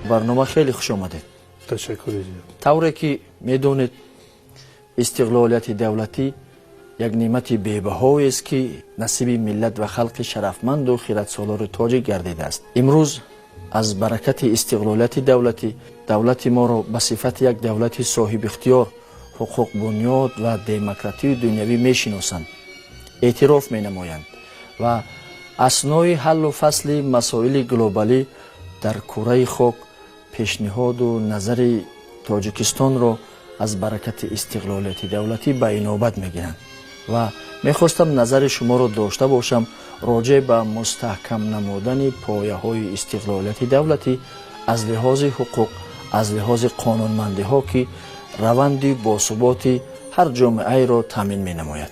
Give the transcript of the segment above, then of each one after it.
Барнома хеле хуш омадед. Ташаккури зиёд. Тавре ки медонед, истиқлолияти давлатӣ як неъмати бебаҳоест, ки насиби миллат ва халқи шарафманду хиратсолори тоҷик гардидааст. Имрӯз аз баракати истиқлолияти давлатӣ давлати моро ба сифати як давлати соҳибихтиёр, ҳуқуқбунёд ва демократию дунявӣ мешиносанд, эътироф менамоянд ва аснои ҳаллу фасли масоили глобалӣ дар кураи хок пешниҳоду назари Тоҷикистонро аз баракати истиқлолияти давлатӣ ба инобат мегиранд. Ва мехостам назари шуморо дошта бошам роҷеъ ба мустаҳкам намудани пояҳои истиқлолияти давлатӣ аз лиҳози ҳуқуқ, аз лиҳози қонунмандиҳо, ки раванди босуботи ҳар ҷомеаеро таъмин менамояд.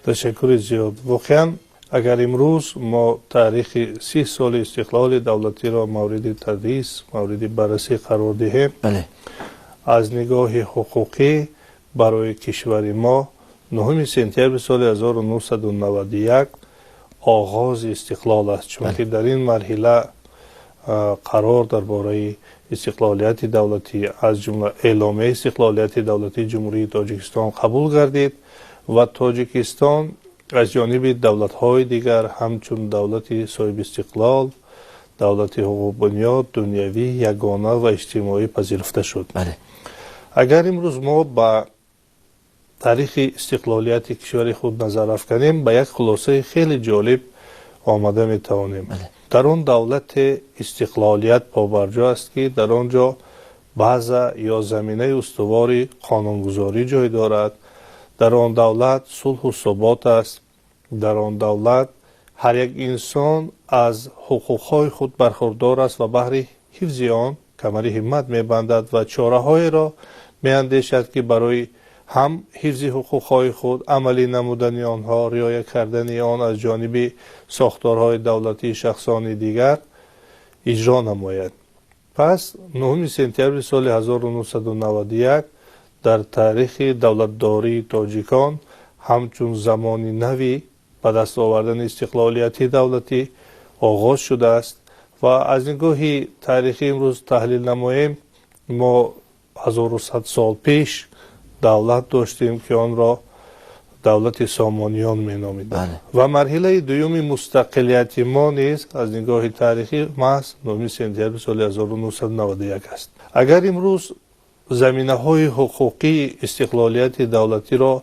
Ташаккури зиёд. Воқеан, агар имрӯз мо таърихи 30 соли истиқлоли давлатиро мавриди тадрис, мавриди баррасӣ қарор диҳем, аз нигоҳи ҳуқуқӣ барои кишвари мо 9 сентябри соли 1991 оғози истиқлол аст, чунки дар ин марҳила қарор дар бораи истиқлолияти давлатӣ, аз ҷумла эъломияи истиқлолияти давлатии Ҷумҳурии Тоҷикистон қабул гардид ва Тоҷикистон аз ҷониби давлатҳои дигар ҳамчун давлати соҳибистиқлол, давлати ҳуқуқбунёд, дунявӣ, ягона ва иҷтимоӣ пазируфта шуд. Агар имрӯз мо ба таърихи истиқлолияти кишвари худ назар афканем, ба як хулосаи хеле ҷолиб омада метавонем. Дар он давлате истиқлолият побарҷо аст, ки дар он ҷо база ё заминаи устувори қонунгузорӣ ҷой дорад, дар он давлат сулҳу субот аст, дар он давлат ҳар як инсон аз ҳуқуқҳои худ бархурдор аст ва баҳри ҳифзи он камари ҳиммат мебандад ва чораҳоеро меандешад, ки барои ҳам ҳифзи ҳуқуқҳои худ, амалӣ намудани онҳо, риоя кардани он аз ҷониби сохторҳои давлатии шахсони дигар иҷро намояд. Пас 9 сентябри соли 1991 дар таърихи давлатдории тоҷикон ҳамчун замони нави ба даст овардани истиқлолияти давлатӣ оғоз шудааст. Ва аз нигоҳи таърихӣ имрӯз таҳлил намоем, мо 1100 сол пеш давлат доштем, ки онро давлати Сомониён меномиданд. Ва марҳилаи дуюми мустақилияти мо низ аз нигоҳи таърихӣ маҳз 9 сентябри соли 1991 аст. Агар имрӯз заминаҳои ҳуқуқии истиқлолияти давлатиро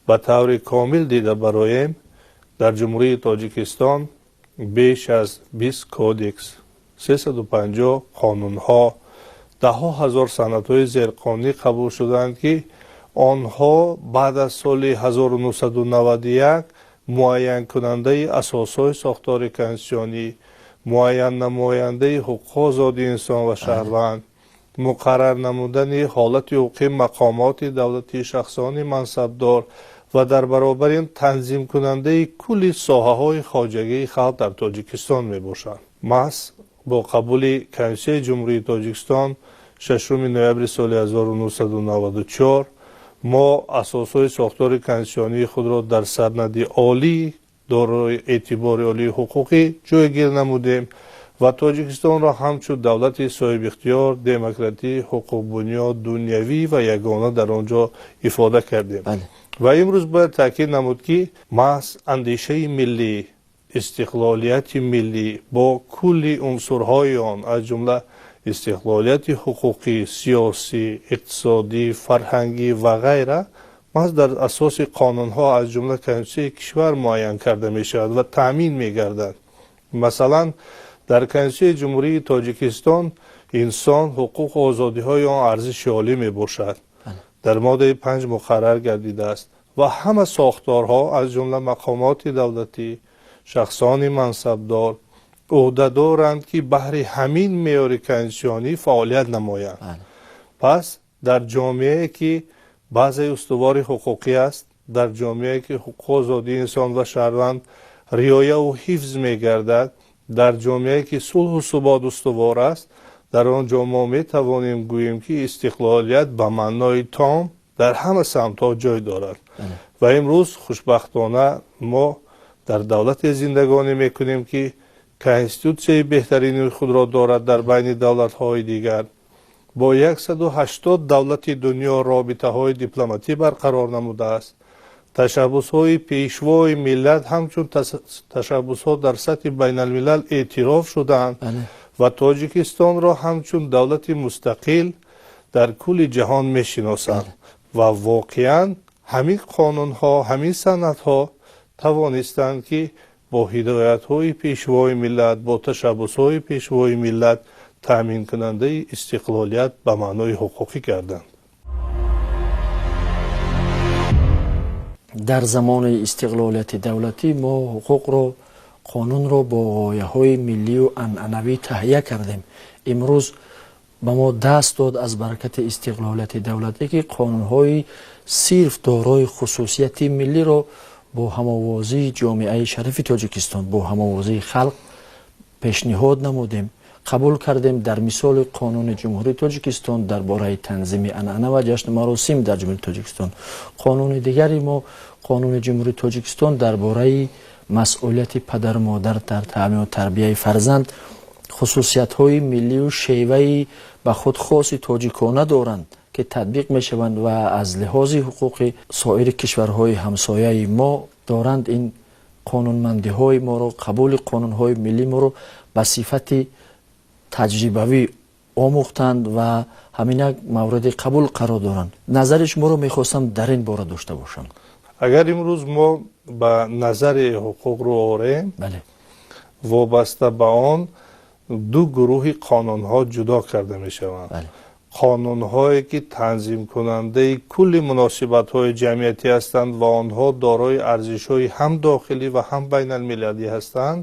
ба таври комил дида бароем, дар Ҷумҳурии Тоҷикистон беш аз 20 кодекс, 350 қонунҳо, даҳҳо ҳазор санадҳои зерқонунӣ қабул шудаанд, ки онҳо баъд аз соли 1991 муайянкунандаи асосҳои сохтори конститутсионӣ, муайян намояндаи ҳуқуқу озодии инсон ва шаҳрванд, муқаррар намудани ҳолати ҳуқуқии мақомоти давлатии, шахсони мансабдор ва дар баробари ин танзимкунандаи кулли соҳаҳои хоҷагии халқ дар Тоҷикистон мебошанд. Маҳз бо қабули Конститутсияи Ҷумҳурии Тоҷикистон 6 ноябри соли 1994 мо асосҳои сохтори конститутсионии худро дар сарнади олӣ, дорои эътибори олии ҳуқуқӣ ҷойгир намудем ва Тоҷикистонро ҳамчун давлати соҳибихтиёр, демократӣ, ҳуқуқбунёд, дунявӣ ва ягона дар он ҷо ифода кардем. Ва имрӯз бояд таъкид намуд, ки маҳз андешаи миллӣ, истиқлолияти миллӣ бо кулли унсурҳои он, аз ҷумла истиқлолияти ҳуқуқӣ, сиёсӣ, иқтисодӣ, фарҳангӣ ва ғайра, маҳз дар асоси қонунҳо, аз ҷумла Конститутсияи кишвар муайян карда мешавад ва таъмин мегардад. Масалан, дар Конститутсияи Ҷумҳурии Тоҷикистон инсон, ҳуқуқу озодиҳои он арзиши олӣ мебошад, дар моддаи 5 муқаррар гардидааст ва ҳама сохторҳо, аз ҷумла мақомоти давлатӣ, шахсони мансабдор ӯҳдадоранд, ки баҳри ҳамин меъёри конститутсионӣ фаъолият намоянд. Пас дар ҷомеае, ки баъзеи устувори ҳуқуқӣ аст, дар ҷомеае, ки ҳуқуқу озодии инсон ва шаҳрванд риояву ҳифз мегардад, дар ҷомеае, ки сулҳу субот устувор аст, дар он ҷо мо метавонем гӯем, ки истиқлолият ба маънои том дар ҳама самтҳо ҷой дорад. Ва имрӯз хушбахтона мо дар давлате зиндагонӣ мекунем, ки Конститутсияи беҳтарини худро дорад дар байни давлатҳои дигар, бо 180 давлати дунё робитаҳои дипломатӣ барқарор намудааст. Ташаббусҳои пешвои миллат ҳамчун ташаббусҳо дар сатҳи байналмилал эътироф шудаанд ва Тоҷикистонро ҳамчун давлати мустақил дар кулли ҷаҳон мешиносанд. Ва воқеан ҳамин қонунҳо, ҳамин санадҳо тавонистанд, ки бо ҳидоятҳои пешвои миллат, бо ташаббусҳои пешвои миллат таъминкунандаи истиқлолият ба маънои ҳуқуқӣ гарданд. Дар замони истиқлолияти давлатӣ мо ҳуқуқро, қонунро бо ғояҳои миллию анъанавӣ таҳия кардем. Имрӯз ба мо даст дод аз баракати истиқлолияти давлатӣ, ки қонунҳои сирф дорои хусусияти миллиро бо ҳамовозии ҷомеаи шарифи Тоҷикистон, бо ҳамовозии халқ пешниҳод намудем, қабул кардем. Дар мисоли қонуни Ҷумҳурии Тоҷикистон дар бораи танзими анъана ва ҷашну маросим дар Ҷумҳурии Тоҷикистон, қонуни дигари мо, қонуни Ҷумҳурии Тоҷикистон дар бораи масъулияти падару модар дар таълиму тарбияи фарзанд, хусусиятҳои миллию шеваи ба худ хоси тоҷикона доранд, ки татбиқ мешаванд ва аз лиҳози ҳуқуқи соири кишварҳои ҳамсояи мо доранд. Ин қонунмандиҳои моро, қабули қонунҳои миллии моро ба сифати таҷрибавӣ омӯхтанд ва ҳаминак мавриди қабул қарор доранд. Назари шуморо мехостам дар ин бора дошта бошам. Агар имрӯз мо ба назари ҳуқуқ рӯ орем, вобаста ба он ду гурӯҳи қонунҳо ҷудо карда мешаванд. Қонунҳое ки танзимкунандаи кулли муносибатҳои ҷамъиятӣ ҳастанд ва онҳо дорои арзишҳои ҳам дохилӣ ва ҳам байналмилалӣ ҳастанд,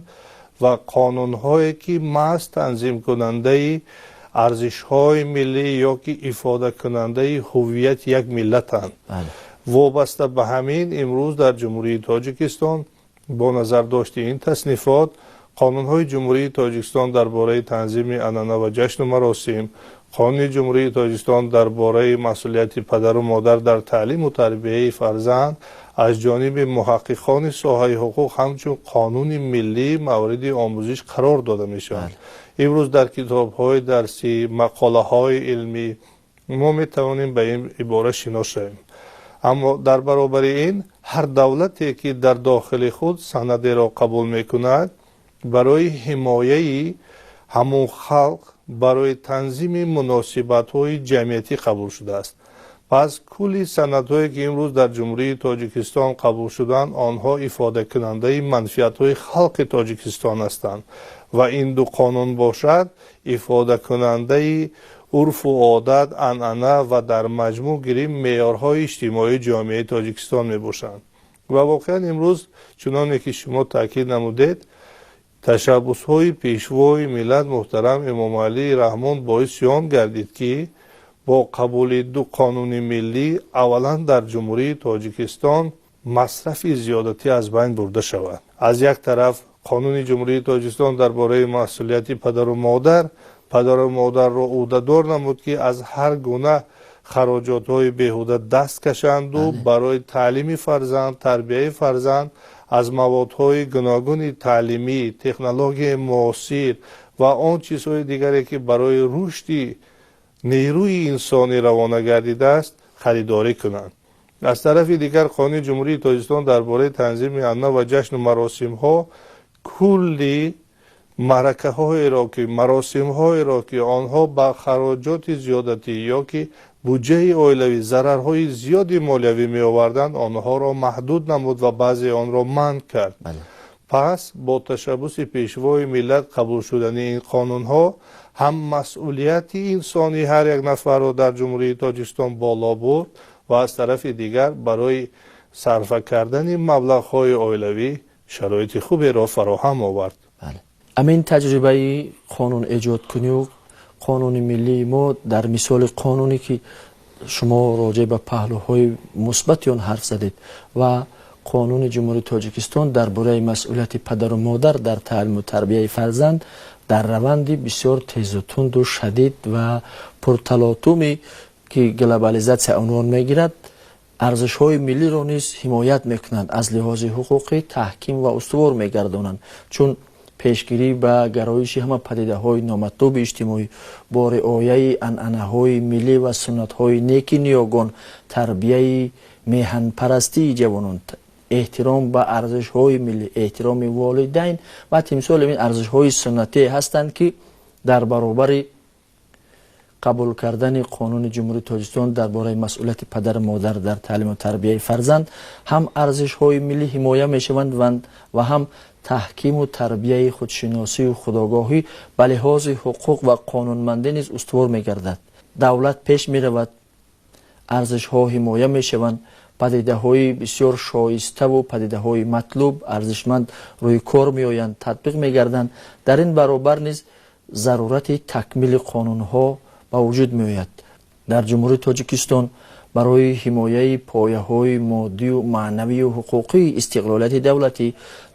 ва қонунҳое ки маҳз танзимкунандаи арзишҳои миллӣ ё ки ифодакунандаи ҳуввияти як миллатанд. Вобаста ба ҳамин имрӯз дар Ҷумҳурии Тоҷикистон бо назардошти ин таснифот қонунҳои Ҷумҳурии Тоҷикистон дар бораи танзими анъана ва ҷашну маросим, қонуни Ҷумҳурии Тоҷикистон дар бораи масъулияти падару модар дар таълиму тарбияи фарзанд аз ҷониби муҳаққиқони соҳаи ҳуқуқ ҳамчун қонуни миллӣ мавриди омӯзиш қарор дода мешаванд. Имрӯз дар китобҳои дарсӣ, мақолаҳои илмӣ мо метавонем ба ин ибора шинос шавем. Аммо дар баробари ин ҳар давлате ки дар дохили худ санадеро қабул мекунад, барои ҳимояи ҳамон халқ, барои танзими муносибатҳои ҷамъиятӣ қабул шудааст. Пас кулли санадҳое ки имрӯз дар Ҷумҳурии Тоҷикистон қабул шуданд, онҳо ифодакунандаи манфиатҳои халқи Тоҷикистон ҳастанд ва ин ду қонун бошад ифодакунандаи урфу одат, анъана ва дар маҷмӯъ гирим меъёрҳои иҷтимоии ҷомеаи Тоҷикистон мебошанд. Ва воқеан имрӯз чуноне ки шумо таъкид намудед, ташаббусҳои пешвои миллат муҳтарам Эмомалӣ Раҳмон боиси он гардид, ки бо қабули ду қонуни миллӣ аввалан дар Ҷумҳурии Тоҷикистон масрафи зиёдатӣ аз байн бурда шавад. Аз як тараф қонуни Ҷумҳурии Тоҷикистон дар бораи масъулияти падару модар, падару модарро ӯҳдадор намуд, ки аз ҳар гуна хароҷотҳои беҳуда даст кашанду барои таълими фарзанд, тарбияи фарзанд аз маводҳои гуногуни таълимӣ, технологияи муосир ва он чизҳои дигаре ки барои рушди нерӯи инсонӣ равона гардидааст харидорӣ кунанд. Аз тарафи дигар қонуни Ҷумҳурии Тоҷикистон дар бораи танзими анъана ва ҷашну маросимҳо кулли маъракаҳоеро ки, маросимҳоеро ки онҳо ба хароҷоти зиёдатӣ ё ки буҷаи оилавӣ зарарҳои зиёди молиявӣ меоварданд, онҳоро маҳдуд намуд ва баъзе онро манъ кард. Пас бо ташаббуси пешвои миллат қабул шудани ин қонунҳо ҳам масъулияти инсонии ҳар як нафарро дар Ҷумҳурии Тоҷикистон боло бурд ва аз тарафи дигар барои сарфа кардани маблағҳои оилавӣ шароити хуберо фароҳам овард. Ҳамин таҷрибаи қонун эҷодкунию қонуни миллии мо дар мисоли қонуне ки шумо роҷеъ ба паҳлӯҳои мусбати он ҳарф задед ва қонуни Ҷумҳурии Тоҷикистон дар бораи масъулияти падару модар дар таълиму тарбияи фарзанд дар раванди бисёр тезу тунду шадид ва пурталотуме ки глобализатсия унвон мегирад, арзишҳои миллиро низ ҳимоят мекунанд, аз лиҳози ҳуқуқӣ таҳким ва устувор мегардонанд. Чун Пешгирӣ ба гароиши ҳама падидаҳои номатлуби иҷтимоӣ бо риояи анъанаҳои миллӣ ва суннатҳои неки ниёгон, тарбияи меҳанпарастии ҷавонон, эҳтиром ба арзишҳои миллӣ, эҳтироми волидайн ва тимсоли ин арзишҳои суннатие ҳастанд, ки дар баробари қабул кардани Қонуни Ҷумҳурии Тоҷикистон дар бораи масъулияти падару модар дар таълиму тарбияи фарзанд ҳам арзишҳои миллӣ ҳимоя мешаванд ва ҳам таҳкиму тарбияи худшиносию худогоҳӣ ба лиҳози ҳуқуқ ва қонунмандӣ низ устувор мегардад. Давлат пеш меравад, арзишҳо ҳимоя мешаванд, падидаҳои бисёр шоиставу падидаҳои матлуб, арзишманд рӯи кор меоянд, татбиқ мегарданд. Дар ин баробар низ зарурати такмили қонунҳо ба вуҷуд меояд. Дар Ҷумҳурии Тоҷикистон барои ҳимояи пояҳои моддию маънавию ҳуқуқии истиқлолияти давлатӣ,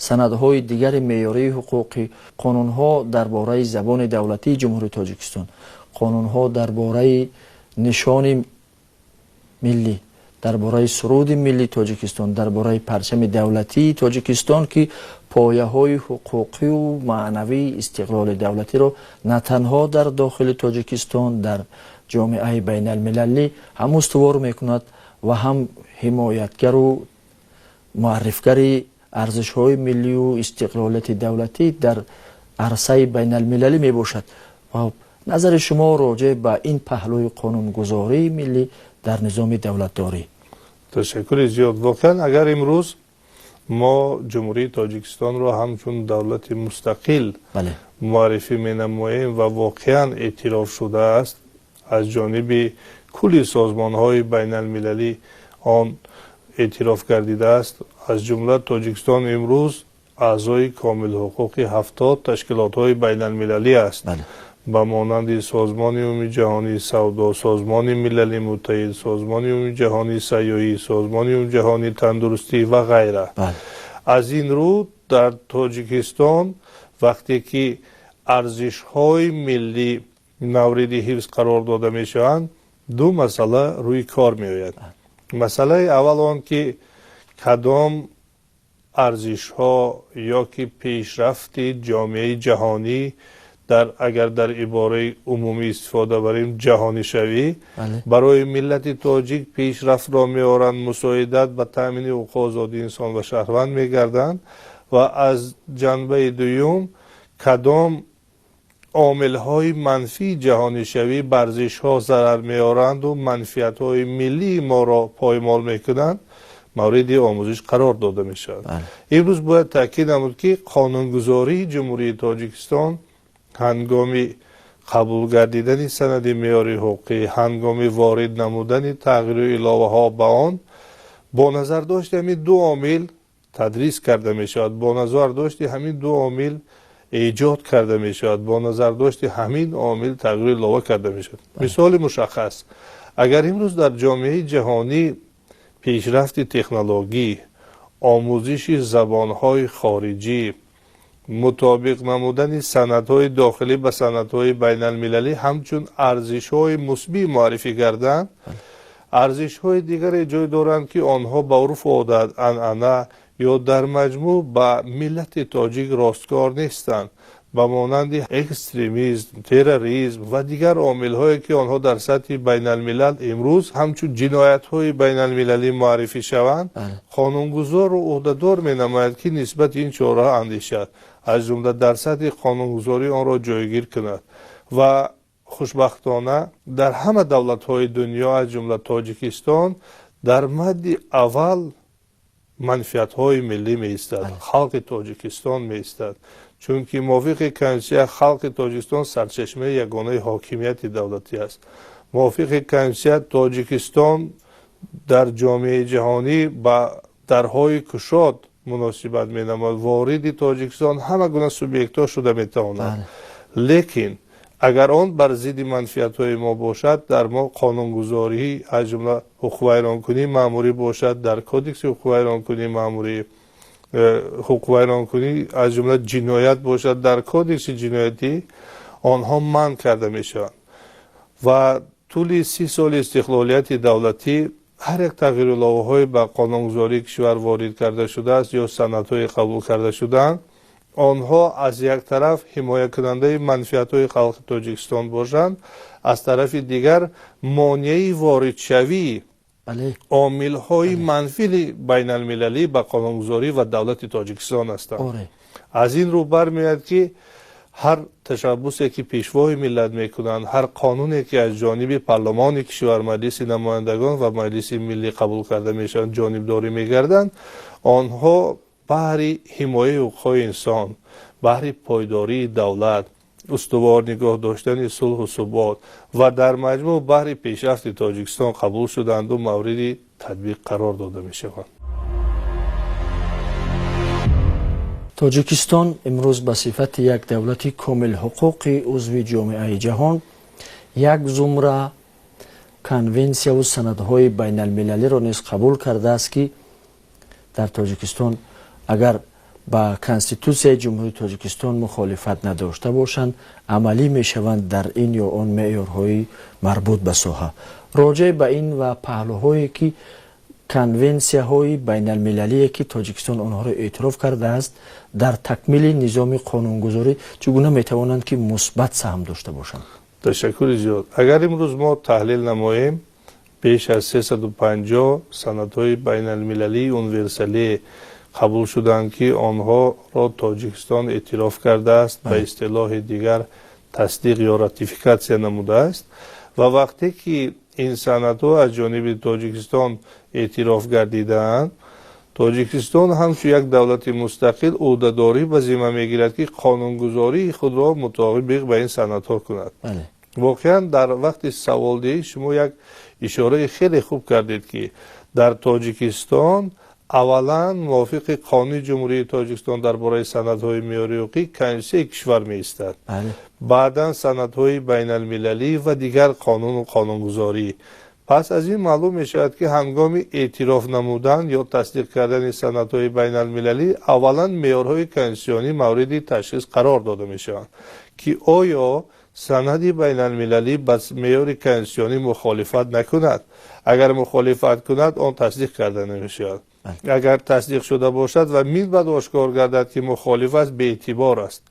санадҳои дигари меъёрии ҳуқуқӣ, қонунҳо дар бораи забони давлатии Ҷумҳурии Тоҷикистон, қонунҳо дар бораи нишони миллӣ, дар бораи суруди миллии Тоҷикистон, дар бораи парчами давлатии Тоҷикистон, ки пояҳои ҳуқуқию маънавии истиқлоли давлатиро на танҳо дар дохили Тоҷикистон, дар ҷомеаи байналмилалӣ ҳам устувор мекунад ва ҳам ҳимоятгару муаррифгари арзишҳои миллию истиқлолияти давлатӣ дар арсаи байналмилалӣ мебошад. Ва назари шумо роҷеъ ба ин паҳлӯи қонунгузории миллӣ дар низоми давлатдорӣ? Ташаккури зиёд. Воқеан, агар имрӯз мо Ҷумҳурии Тоҷикистонро ҳамчун давлати мустақил муаррифӣ менамоем ва воқеан эътироф шудааст аз ҷониби кулли созмонҳои байналмилалӣ, он эътироф гардидааст, аз ҷумла Тоҷикистон имрӯз аъзои комилҳуқуқи 70 ташкилотҳои байналмилалӣ аст, ба монанди Созмони Умумиҷаҳонии савдо, Созмони Милали Муттаҳид, Созмони Умумиҷаҳонии сайёҳӣ, Созмони Умумиҷаҳонии тандурустӣ ва ғайра. Аз ин рӯ, дар Тоҷикистон вақте ки арзишҳои миллӣ мавриди ҳифз қарор дода мешаванд, ду масъала рӯи кор меояд. Масъалаи аввал он ки кадом арзишҳо ё ки пешрафти ҷомеаи ҷаҳонӣ, дар агар дар ибораи умумӣ истифода барем, ҷаҳонишавӣ барои миллати тоҷик пешрафтро меоранд, мусоидат ба таъмини ҳуқуқу озодии инсон ва шаҳрванд мегарданд, ва аз ҷанбаи дуюм, кадом омилҳои манфии ҷаҳонишавӣ ба арзишҳо зарар меоранду манфиатҳои миллии моро поймол мекунанд, мавриди омӯзиш қарор дода мешавад. Имрӯз бояд таъкид намуд, ки қонунгузории Ҷумҳурии Тоҷикистон ҳангоми қабул гардидани санади меъёри ҳуқуқӣ, ҳангоми ворид намудани тағйиру иловаҳо ба он бо назардошти ҳамин ду омил тадрис карда мешавад, бо назардошти ҳамин ду омил эҷод карда мешавад, бо назардошти ҳамин омил тағйиру илова карда мешавад. Мисоли мушаххас: агар имрӯз дар ҷомеаи ҷаҳонӣ пешрафти технологӣ, омӯзиши забонҳои хориҷӣ, мутобиқ намудани санадҳои дохилӣ ба санадҳои байналмилалӣ ҳамчун арзишҳои мусбӣ муаррифӣ гарданд, арзишҳои дигаре ҷой доранд, ки онҳо ба урфу одат, анъана ё дар маҷмӯъ ба миллати тоҷик росткор нестанд, ба монанди экстремизм, терроризм ва дигар омилҳое, ки онҳо дар сатҳи байналмилал имрӯз ҳамчун ҷиноятҳои байналмилалӣ муаррифӣ шаванд, қонунгузорро ӯҳдадор менамояд, ки нисбати ин чораҳо андешад, аз ҷумла дар сатҳи қонунгузорӣ онро ҷойгир кунад. Ва хушбахтона дар ҳама давлатҳои дунё, аз ҷумла Тоҷикистон, дар мадди аввал манфиатҳои миллӣ меистад, халқи Тоҷикистон меистад, чунки мувофиқи конститутсия халқи Тоҷикистон сарчашмаи ягонаи ҳокимияти давлатӣ аст. Мувофиқи конститутсия Тоҷикистон дар ҷомеаи ҷаҳонӣ ба дарҳои кушод муносибат менамояд, вориди Тоҷикистон ҳама гуна субъектҳо шуда метавонанд. Лекин агар он бар зидди манфиатҳои мо бошад, дар мо қонунгузорӣ, аз ҷумла ҳуқуқвайронкунии маъмурӣ бошад, дар кодекси ҳуқуқвайронкунии маъмурӣ, ҳуқуқвайронкунӣ, аз ҷумла ҷиноят бошад, дар кодекси ҷиноятӣ онҳо манъ карда мешаванд. Ва тӯли 30 соли истиқлолияти давлатӣ ҳар як тағйиру иловаҳое ба қонунгузории кишвар ворид карда шудааст ё санадҳое қабул карда шудаанд. Онҳо аз як тараф ҳимоякунандаи манфиатҳои халқи Тоҷикистон бошанд, аз тарафи дигар монеаи воридшавии омилҳои манфии байналмилалӣ ба қонунгузорӣ ва давлати Тоҷикистон ҳастанд. Аз ин рӯ бармеояд, ки ҳар ташаббусе ки пешвои миллат мекунанд, ҳар қонуне ки аз ҷониби парлумони кишвар, Маҷлиси намояндагон ва Маҷлиси миллӣ қабул карда мешаванд, ҷонибдорӣ мегарданд, онҳо баҳри ҳимояи ҳуқуқҳои инсон, баҳри пойдории давлат, устувор нигоҳ доштани сулҳу субот ва дар маҷмӯъ баҳри пешрафти Тоҷикистон қабул шуданду мавриди татбиқ қарор дода мешаванд. Тоҷикистон имрӯз ба сифати як давлати комилҳуқуқи узви ҷомеаи ҷаҳон як зумра конвенсияву санадҳои байналмилалиро низ қабул кардааст, ки дар Тоҷикистон агар ба Конститутсияи Ҷумҳурии Тоҷикистон мухолифат надошта бошанд, амалӣ мешаванд дар ин ё он меъёрҳои марбут ба соҳа. Роҷеъ ба ин ва паҳлӯҳое ки конвенсияҳои байналмилалие ки Тоҷикистон онҳоро эътироф кардааст, дар такмили низоми қонунгузорӣ чӣ гуна метавонанд ки мусбат саҳм дошта бошанд? Ташаккури зиёд. Агар имрӯз мо таҳлил намоем, беш аз 350 санадҳои байналмилалии универсалӣ қабул шуданд, ки онҳоро Тоҷикистон эътироф кардааст, ба истилоҳи дигар тасдиқ ё ратификатсия намудааст. Ва вақте ки ин санадҳо аз ҷониби Тоҷикистон эътироф гардидаанд, Тоҷикистон ҳамчун як давлати мустақил ӯҳдадорӣ ба зимма мегирад, ки қонунгузории худро мутобиқ ба ин санадҳо кунад. Воқеан дар вақти саволдиҳӣ шумо як ишораи хеле хуб кардед, ки дар Тоҷикистон аввалан мувофиқи қонуни Ҷумҳурии Тоҷикистон дар бораи санадҳои меъёрии ҳуқуқӣ Конститутсияи кишвар меистад, баъдан санадҳои байналмилалӣ ва дигар қонуну қонунгузорӣ. Пас аз ин маълум мешавад, ки ҳангоми эътироф намудан ё тасдиқ кардани санадҳои байналмилалӣ аввалан меъёрҳои конститутсионӣ мавриди ташхис қарор дода мешаванд, ки оё санади байналмилалӣ ба меъёри конститутсионӣ мухолифат накунад. Агар мухолифат кунад, он тасдиқ карда намешавад. Агар тасдиқ шуда бошад ва минбаъд ошкор гардад, ки мухолиф аст, беэътибор аст.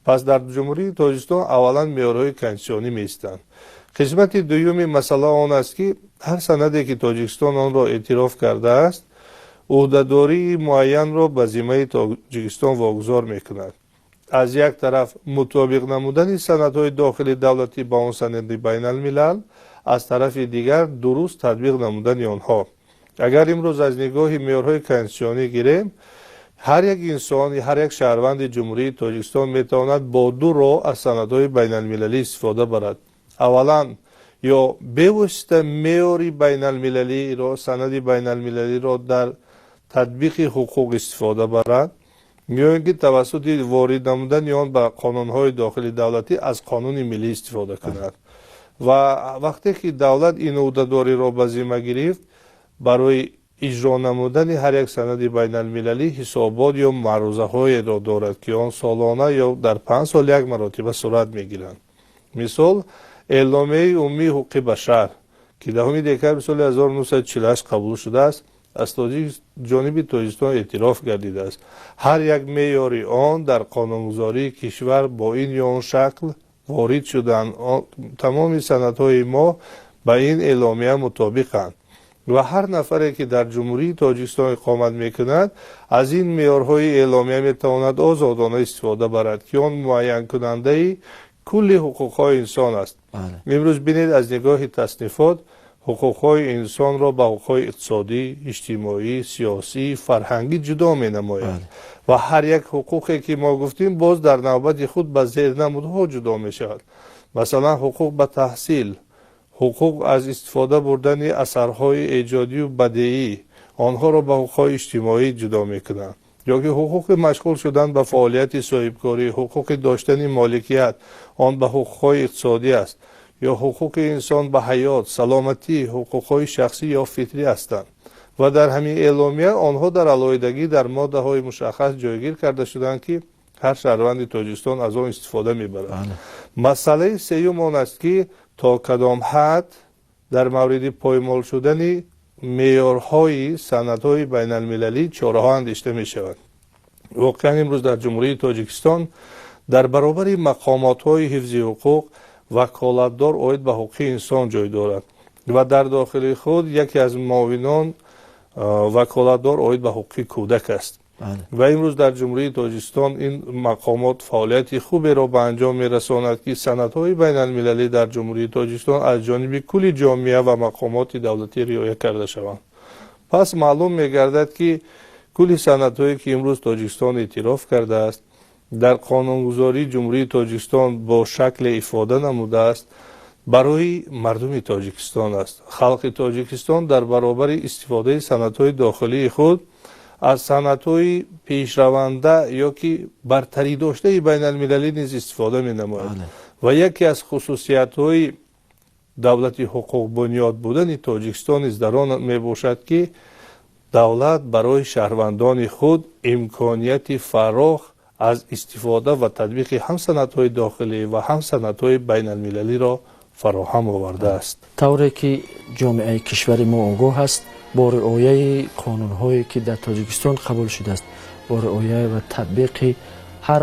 Пас дар Ҷумҳурии Тоҷикистон аввалан меъёрҳои конститутсионӣ меистанд. Қисмати дуюми масъала он аст, ки ҳар санаде ки Тоҷикистон онро эътироф кардааст, ӯҳдадории муайянро ба зиммаи Тоҷикистон вогузор мекунад. Аз як тараф мутобиқ намудани санадҳои дохили давлатӣ ба он санади байналмилал, аз тарафи дигар дуруст татбиқ намудани онҳо. Агар имрӯз аз нигоҳи меъёрҳои конститутсионӣ гирем, ҳар як инсон, ҳар як шаҳрванди Ҷумҳурии Тоҷикистон метавонад бо ду роҳ аз санадҳои байналмилалӣ истифода барад. Аввалан, ё бевосита меъёри байналмилалиро, санади байналмилалиро дар татбиқи ҳуқуқ истифода барад, ё ин ки тавассути ворид намудани он ба қонунҳои дохили давлатӣ аз қонуни миллӣ истифода кунад. Ва вақте ки давлат ин ӯҳдадориро ба зимма гирифт, барои иҷро намудани ҳар як санади байналмилалӣ ҳисобот ё маърузаҳоеро дорад, ки он солона ё дар 5 сол як маротиба сурат мегиранд. Мисол, эъломияи умумии ҳуқуқи башар, ки 10 декабри соли 1948 қабул шудааст, аз ҷониби Тоҷикистон эътироф гардидааст. Ҳар як меъёри он дар қонунгузории кишвар бо ин ё он шакл ворид шуданд. Тамоми санадҳои мо ба ин эъломия мутобиқанд ва ҳар нафаре ки дар Ҷумҳурии Тоҷикистон иқомат мекунад, аз ин меъёрҳои эъломия метавонад озодона истифода барад, ки он муайянкунандаи кулли ҳуқуқҳои инсон аст. Имрӯз бинед, аз нигоҳи таснифот ҳуқуқҳои инсонро ба ҳуқуқҳои иқтисодӣ, иҷтимоӣ, сиёсӣ, фарҳангӣ ҷудо менамояд ва ҳар як ҳуқуқе ки мо гуфтем, боз дар навбати худ ба зернамудҳо ҷудо мешавад. Масалан, ҳуқуқ ба таҳсил, ҳуқуқ аз истифода бурдани асарҳои эҷодию бадеӣ, онҳоро ба ҳуқуқҳои иҷтимоӣ ҷудо мекунанд, ё ки ҳуқуқи машғул шудан ба фаъолияти соҳибкорӣ, ҳуқуқи доштани моликият, он ба ҳуқуқҳои иқтисодӣ аст, ё ҳуқуқи инсон ба ҳаёт, саломатӣ, ҳуқуқҳои шахсӣ ё фитрӣ ҳастанд. Ва дар ҳамин эъломия онҳо дар алоҳидагӣ дар моддаҳои мушаххас ҷойгир карда шуданд, ки ҳар шаҳрванди Тоҷикистон аз он истифода мебарад. Масъалаи сеюм он аст, ки то кадом ҳад дар мавриди поймол шудани меъёрҳои санадҳои байналмилалӣ чораҳо андешида мешаванд. Воқеан, имрӯз дар Ҷумҳурии Тоҷикистон дар баробари мақомотҳои ҳифзи ҳуқуқ ваколатдор оид ба ҳуқуқи инсон ҷой дорад ва дар дохили худ яке аз муовинон ваколатдор оид ба ҳуқуқи кӯдак аст. Ва имрӯз дар Ҷумҳурии Тоҷикистон ин мақомот фаъолияти хуберо ба анҷом мерасонад, ки санадҳои байналмилалӣ дар Ҷумҳурии Тоҷикистон аз ҷониби кулли ҷомеа ва мақомоти давлатӣ риоя карда шаванд. Пас маълум мегардад, ки кулли санадҳое, ки имрӯз Тоҷикистон эътироф кардааст, дар қонунгузории Ҷумҳурии Тоҷикистон бо шакле ифода намудааст, барои мардуми Тоҷикистон аст. Халқи Тоҷикистон дар баробари истифодаи санадҳои дохилии худ аз санадҳои пешраванда ё ки бартарӣ доштаи байналмилалӣ низ истифода менамояд. Ва яке аз хусусиятҳои давлати ҳуқуқбунёд будани Тоҷикистон низ дар он мебошад, ки давлат барои шаҳрвандони худ имконияти фарох аз истифода ва татбиқи ҳам санадҳои дохилӣ ва ҳам санадҳои байналмилалиро фароҳам овардааст. Тавре ки ҷомеаи кишвари мо огоҳ аст, бо риояи қонунҳое, ки дар Тоҷикистон қабул шудааст, бо риоя ва татбиқи ҳар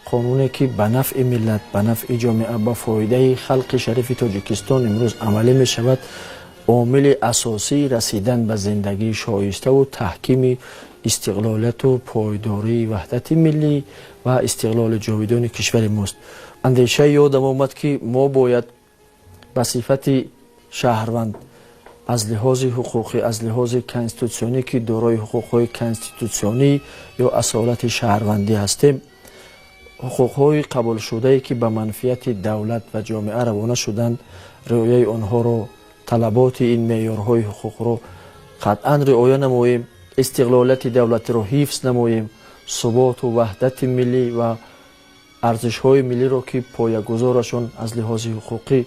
қонуне, ки ба нафъи миллат, ба нафъи ҷомеа, ба фоидаи халқи шарифи Тоҷикистон имрӯз амалӣ мешавад, омили асосии расидан ба зиндагии шоиставу таҳкими истиқлолияту пойдории ваҳдати миллӣ ва истиқлоли ҷовидони кишвари мост. Андешаи ёдам омад, ки мо бояд ба сифати шаҳрванд аз лиҳози ҳуқуқӣ, аз лиҳози конститутсионӣ, ки дорои ҳуқуқҳои конститутсионӣ ё асолати шаҳрвандӣ ҳастем, ҳуқуқҳои қабулшудае, ки ба манфиати давлат ва ҷомеа равона шуданд, риояи онҳоро, талаботи ин меъёрҳои ҳуқуқро қатъан риоя намоем, истиқлолияти давлатиро ҳифз намоем, суботу ваҳдати миллӣ ва арзишҳои миллиро, ки поягузорашон аз лиҳози ҳуқуқӣ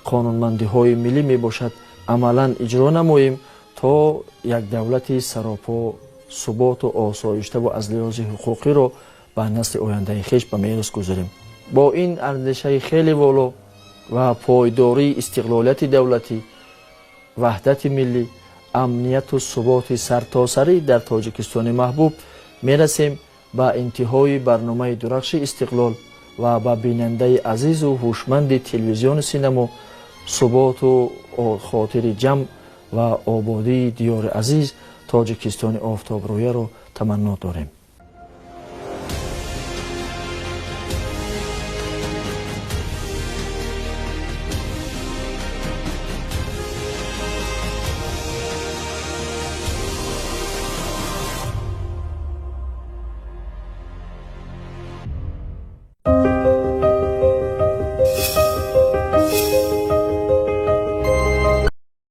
қонунмандиҳои миллӣ мебошад, амалан иҷро намоем, то як давлати саропо суботу осоиштаву аз лиҳози ҳуқуқиро ба насли ояндаи хеш ба мерос гузорем. Бо ин андешаи хеле воло ва пойдории истиқлолияти давлатӣ, ваҳдати миллӣ, амнияту суботи сартосарӣ дар Тоҷикистони маҳбуб мерасем ба интиҳои барномаи «Дурахши истиқлол» ва ба бинандаи азизу ҳушманди телевизиони «Синамо» суботу хотири ҷамъ ва ободии диёри азиз Тоҷикистони офтобрӯяро таманно дорем.